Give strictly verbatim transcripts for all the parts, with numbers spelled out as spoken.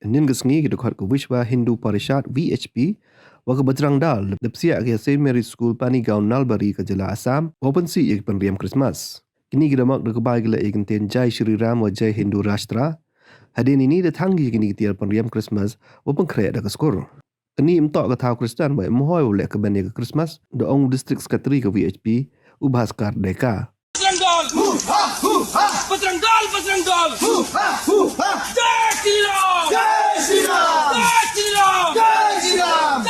Ynnin ka sngi ki dkhot ka Vishwa Hindu Parishad, V H P, wa ka Bajrang Dal da psiah ki ha Saint Mary's School, Panigaon, Nalbari ka jylla Assam, wow pynsih ya ki pynriam Christmas. Kini ki da mok da ka bai ki leh ya ki kyntien Jai Shri Ram wa Jai Hindu Rashtra. Hadien ini da thang ki ya kini ki tiar pynriam Christmas wow pynkhreh da ka skur. Kani ym toh ka thaw Khristan, wa em hoi wow leh ka ban ya ka Christmas, da ong u District Secretary ka V H P, u Bhaskar Deka. Bajrang Dal! Hoo ha, hoo ha! Bajrang Dal, Bajrang Dal! Hoo ha, hoo ha! Jai Shri Ram! Jai Shri Ram!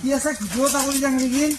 Biasa video tak boleh jangan lagi.